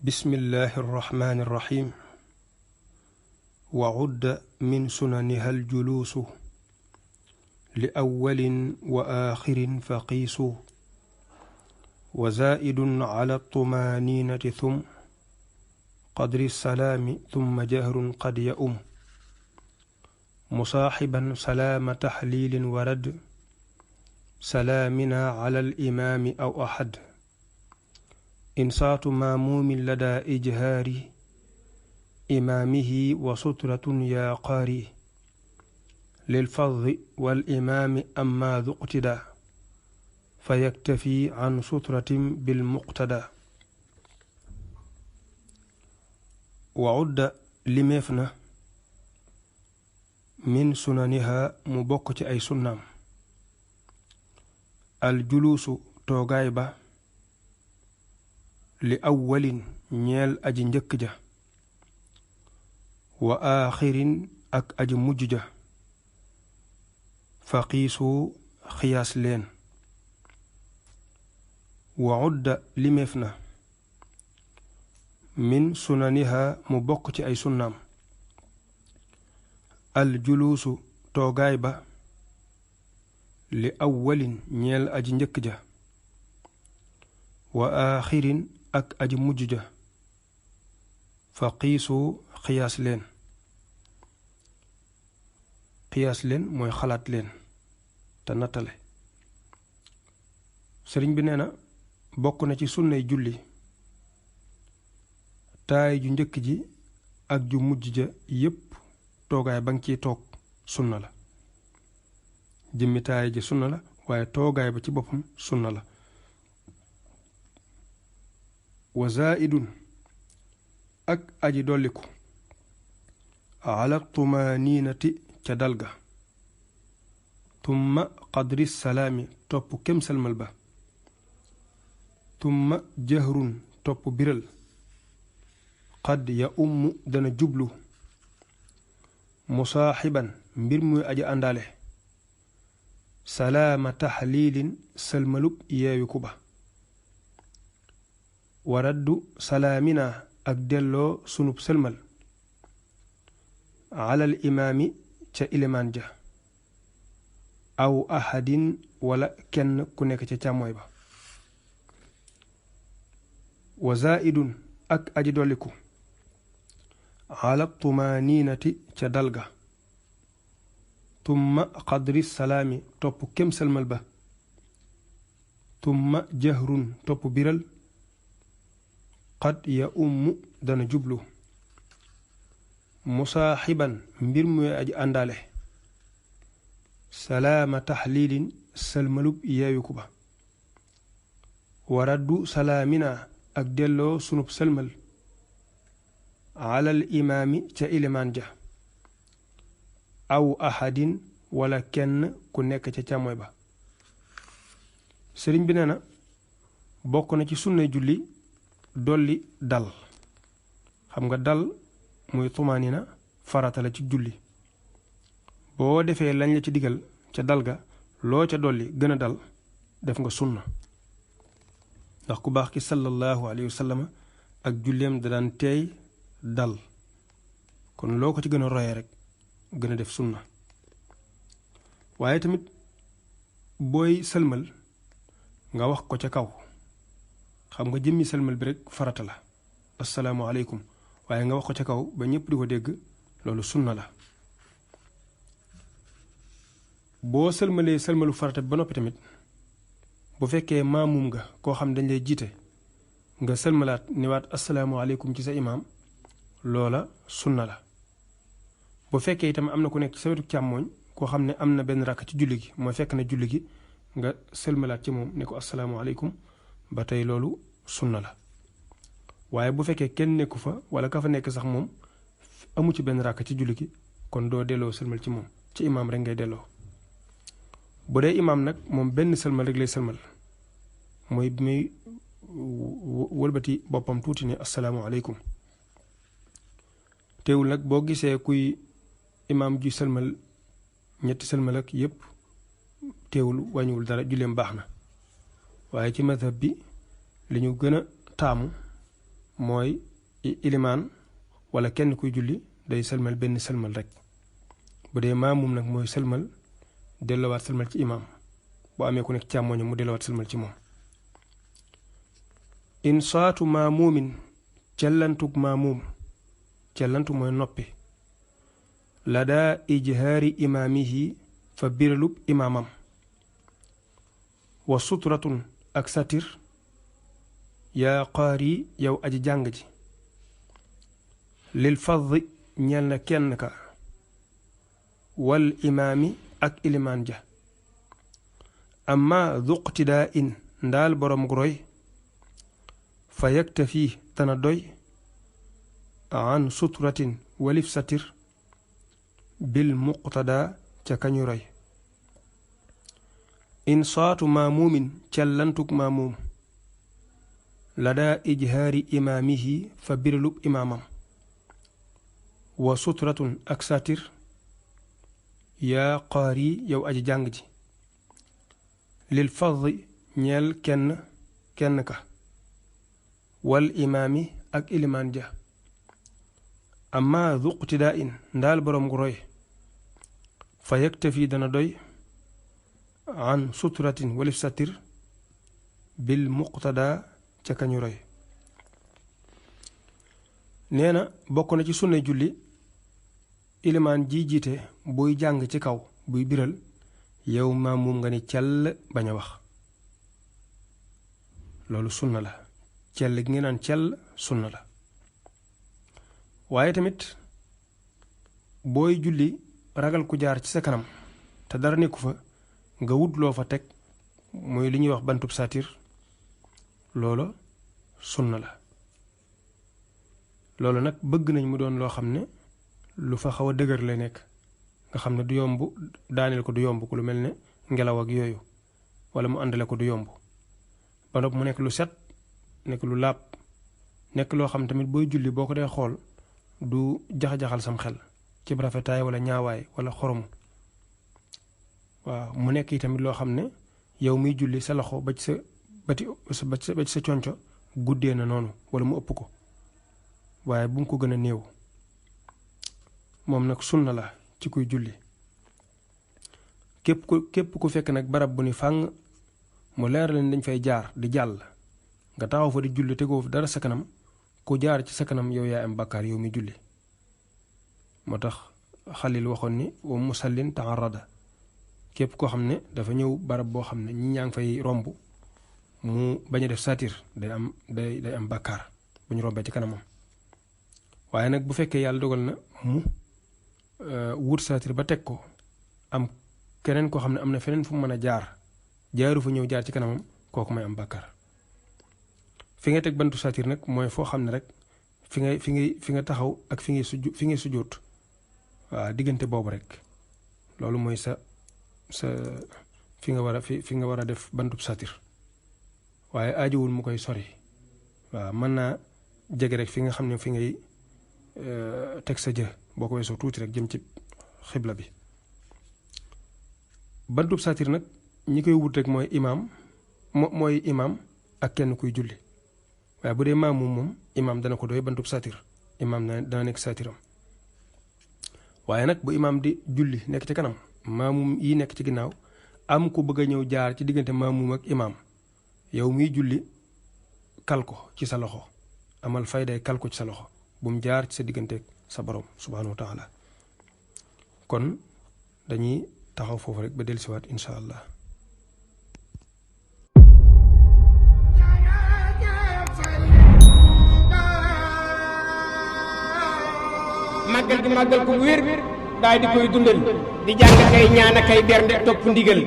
بسم الله الرحمن الرحيم. وعد من سننها الجلوس لأول وآخر فقيس وزائد على الطمانينة ثم قدر السلام ثم جهر قد يؤم مصاحبا سلام تحليل ورد سلامنا على الإمام أو أحد إنصات ماموم لدى إجهار إمامه وسترة يا قاري للفظ والإمام أما ذو اقتدى فيكتفي عن سترة بالمقتدى. وعد لمفنا من سننها مبكت أي سنام الجلوس توغايبا li awwalin ñeel aji njëkk ja wa aaxirin ak aji mujj ja fa qiisu xiyaas leen. wa udda limeef na min sunaniha mu bokk ci ay sunnaam al juluusu toogaay ba li awwalin ñeel aji njëkk ja wa aaxirin ak aji mujj ja fa qiisu xiyaas leen mooy xalaat leen te nattale. sëriñ bi nee na bokk na ci sunnay julli taay ju njëkk ji ak ju mujj ja yépp toogaay ba nga ciy toog sunna la. jëmmi taay ji sunna la waaye toogaay ba ci boppam sunna la. wa zaidun ak aji dolliku ala tumaninati ca dalga tumma qadri salaami topp kem salmal ba tumma jahrun topp biral qad ya dana jublu musaaxiban mbir muy aji àndaale salaama taxliilin salmalub yeewiku ba waraddu salaamina ak delloo sunub sëlmal alal imaami ca ilimaan ja aw ahadin wala kenn ku nekk ca càmmooy ba. wa zaidun ak aji dolliku ala tumaninati ca dalga tumma qadri salaami topp kem sëlmal ba tumma jahrun topp biral qad ya dana jublu musaaxiban mbir muy aji àndaale salaama taxliilin salmalub yeewiku ba waraddu salaamina ak delloo sunub salmal alal imaami ca ilimaan ja aw ahadin wala kenn ku nekk ca càmmooy ba. sëriñ bi nee na bokk na ci sunnay julli dolli dal. xam nga dal muy tumaanina farata la ci julli. boo defee lañ la ci digal ca dal ga loo ca dolli gën a dal def nga sunna. ndax ku baax ki sallallahu alayhi wa sallam ak julleem da daan teey dal kon loo ko ci gën a roye rek gën a def sunna. waaye tamit booy sëlmal nga wax ko ca kaw. xam nga jëmmi sëlmal bi rek farata la assalaamu aleykum waaye nga wax ko ca kaw ba ñëpp di ko dégg loolu sunna la. boo sëlmalee sëlmalu farata bi ba noppi tamit bu fekkee maamum nga koo xam dañ lay jiite nga sëlmalaat niwaat assalaamu aleykum ci sa imaam loola sunna la. bu fekkee itam am na ku nekk ci sa wetu càmmooñ koo xam ne am na benn rakk ci julli gi mooy fekk na julli gi nga sëlmalaat ci moom ne ko assalaamu aleykum ba tey loolu sunna la. waaye bu fekkee kenn nekku fa wala ka fa nekk sax moom amu ci benn ràkk ci julli gi kon doo delloo sëlmal ci moom ci imaam rek ngay delloo. bu dee imaam nag moom benn sëlmal rek lay sëlmal mooy bi muy wëlbati boppam tuuti ne assalaamu aleykum. teewul nag boo gisee kuy imaam ju sëlmal ñetti sëlmal ak yépp teewul wàññiwul dara julleem baax na. waaye ci madhab bi li ñu gën a taamu mooy ilimaan wala kenn kuy julli day sëlmal benn sëlmal rek bu dee maamum nag mooy sëlmal delloowaat sëlmal ci imaam bu amee ku nekk càmmooñam mu delloowaat sëlmal ci moom insaatu maamumin cellantug maamuum cellantu mooy noppi la daa ijhaari imaamihi fa biralub imaamam wa sutratun ak satir yaa qaari yow aji jàng ji lil faddi ñeel na kenn ka wal imaami ak ilimaan ja amma duqtidaa in ndaal boroom gu roy fa yaktafi dana doy an suturatin walif satir bil muqtadaa ca kañu roy insaatu maamuumin cellantug maamuum ladaa ijhaari imaamihi fa biralub imaamam wa sutratun ak satir yaa qaari yow aji jàng ji lil faddi ñeel kenn ka wal imaami ak ilimaan ja amma duqtidaa in ndaal boroom gu roy fa yaktafi dana doy an suturatin walif satir bil muqtadaa ca kañu roy nee na bokk na ci sunna julli ilimaan ji jiite buy jàng ci kaw buy biral yow maamum nga ni cell bañ a wax loolu sunna la cell gi nga naan cell sunna la waaye tamit booy julli ragal ku jaar ci sa kanam te dara nekku fa nga wut loo fa teg mooy li ñuy wax bantub saatir loolu sunna la loolu nag bëgg nañ mu doon loo xam ne lu fa xaw a dëgër lay nekk nga xam ne du yomb daaneel ko du yomb ku lu mel ne ngelaw ak yooyu wala mu àndale ko du yomb ba noppi mu nekk lu set nekk lu laab nekk loo xam tamit booy julli boo ko dee xool du jax-jaxal sam xel ci rafetaay wala ñaawaay wala xorom waaw mu nekk yi tamit loo xam ne yow miy julli sa loxo ba ci sa ba ci sa conco guddee na noonu wala mu ëpp ko waaye bu mu ko gën a néew moom nag sunna la ci kuy julli képp ku fekk nag barab bu ni fàng mu leer leen dañ fay jaar di jàll nga taxaw fa di julli tegoo dara sa kanam ku jaar ci sa kanam yow yaa am bakkaar yow mi julli moo tax Xalil waxoon ni wa musallin taarada képp koo xam ne dafa ñëw barab boo xam ne ñi ñaa ngi fay romb mu bañ a def satir day am bakkaar bu ñu rombee ci kanamam waaye nag bu fekkee yàlla dogal na mu wut saatir ba teg ko am keneen koo xam ne am na feneen fu mu mën a jaaru fa ñëw jaar ci kanamam kooku may am bàkkaar fi nga teg bantu saatir nag mooy foo xam ne rek fi nga taxaw ak fi ngay sujjóot waaw diggante boobu rek loolu mooy sa fi nga war a def bantub saatir waaye aajowul mu koy sori waaw mën naa jege rek fi nga xam ne fi ngay teg sa jë boo ko weesoo tuuti rek jëm ci xibla bi bantub saatir nag ñi koy wut rek mooy imaam ak kenn kuy julli waaye bu dee maamum moom imaam dana ko doy bantub saatir imaam dana nekk saatiram waaye nag bu imaam di julli nekk ci kanam maamum yi nekk ci ginnaaw am ku bëgg a ñëw jaar ci diggante maamum ak imaam yow miy julli kal ko ci sa loxo amal fayday kal ko ci sa loxo bu mu jaar ci sa digganteeg sa borom subhaanahu wa taala kon dañuy taxaw foofu rek ba dellusiwaat insha allah màggal gi màggal ko wér daal di koy dundal di jàng kay ñaan kay bernde topp ndigal